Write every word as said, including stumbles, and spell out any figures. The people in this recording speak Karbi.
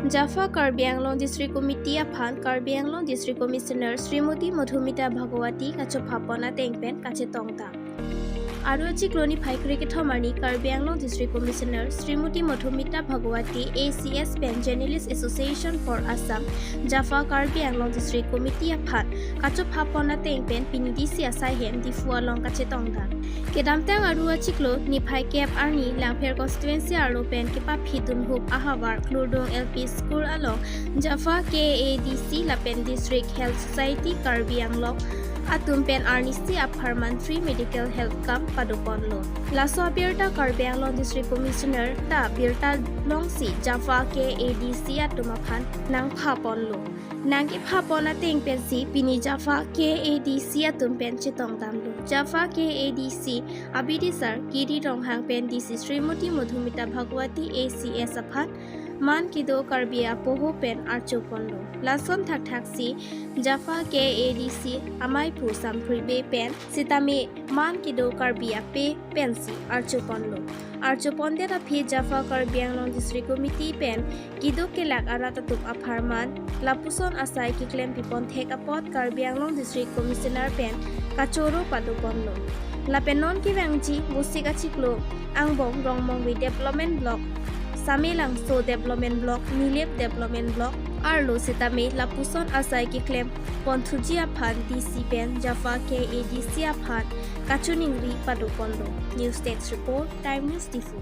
Jafa Karbi Anglong District Committee aphan Karbi Anglong District Commissioner Srimati Madhumita Bhagawati kachopha pon ateng pen kachetongdam. Aru achiklo niphai kre kethom arni Karbi Anglong District Commissioner Srimati Madhumita Bhagawati, A C S pen Journalist Association for Assam, Jafa Karbi Anglong District Committee aphan kachopha pon ateng pen pini D C asai hem Diphu along kachetongdam. Kedamtang aru achiklo niphai kep arni Langpher constituency arlo pen kepaphidun hup ahavar Klurdung L P School along Jafa K A D C lapen District Health Society Karbi Anglong atum pen arnisi apharman free medical health camp padoponlo. Laso abirta Karbi Anglong District Commissioner ta birta longsi Jafa K A D C atum aphan nangpha ponlo. Nangkepha pon ateng pensi pini Jafa K A D C atum pen chetongdamlo. Jafa K A D C abidisar Giri Ronghang pen D C Srimati Madhumita Bhagawati A C S aphan man kedo Karbi apoho pen archo ponlo. Lason thakthaksi Jafa K A D C amaiphu Samphri Bey pen sitame man kedo Karbi ape pensi archo ponlo. Archo pondet aphi Jafa Karbi Anglong District Committee pen keduk kelak arat atum apharman lapuson asai keklem pipon thek apot Karbi Anglong District Commissioner pen kachoro padoponlo. Lapen non kevangji Vosik achiklo angbong Rongmongve Development Block, Samelangso Development Block, Nilip Development Block arlo sitame lapuson asai keklem ponthuji aphan D C pen Jafa K A D C aphan kachiningri padoponlo. News Desk Report, Time News Diphu.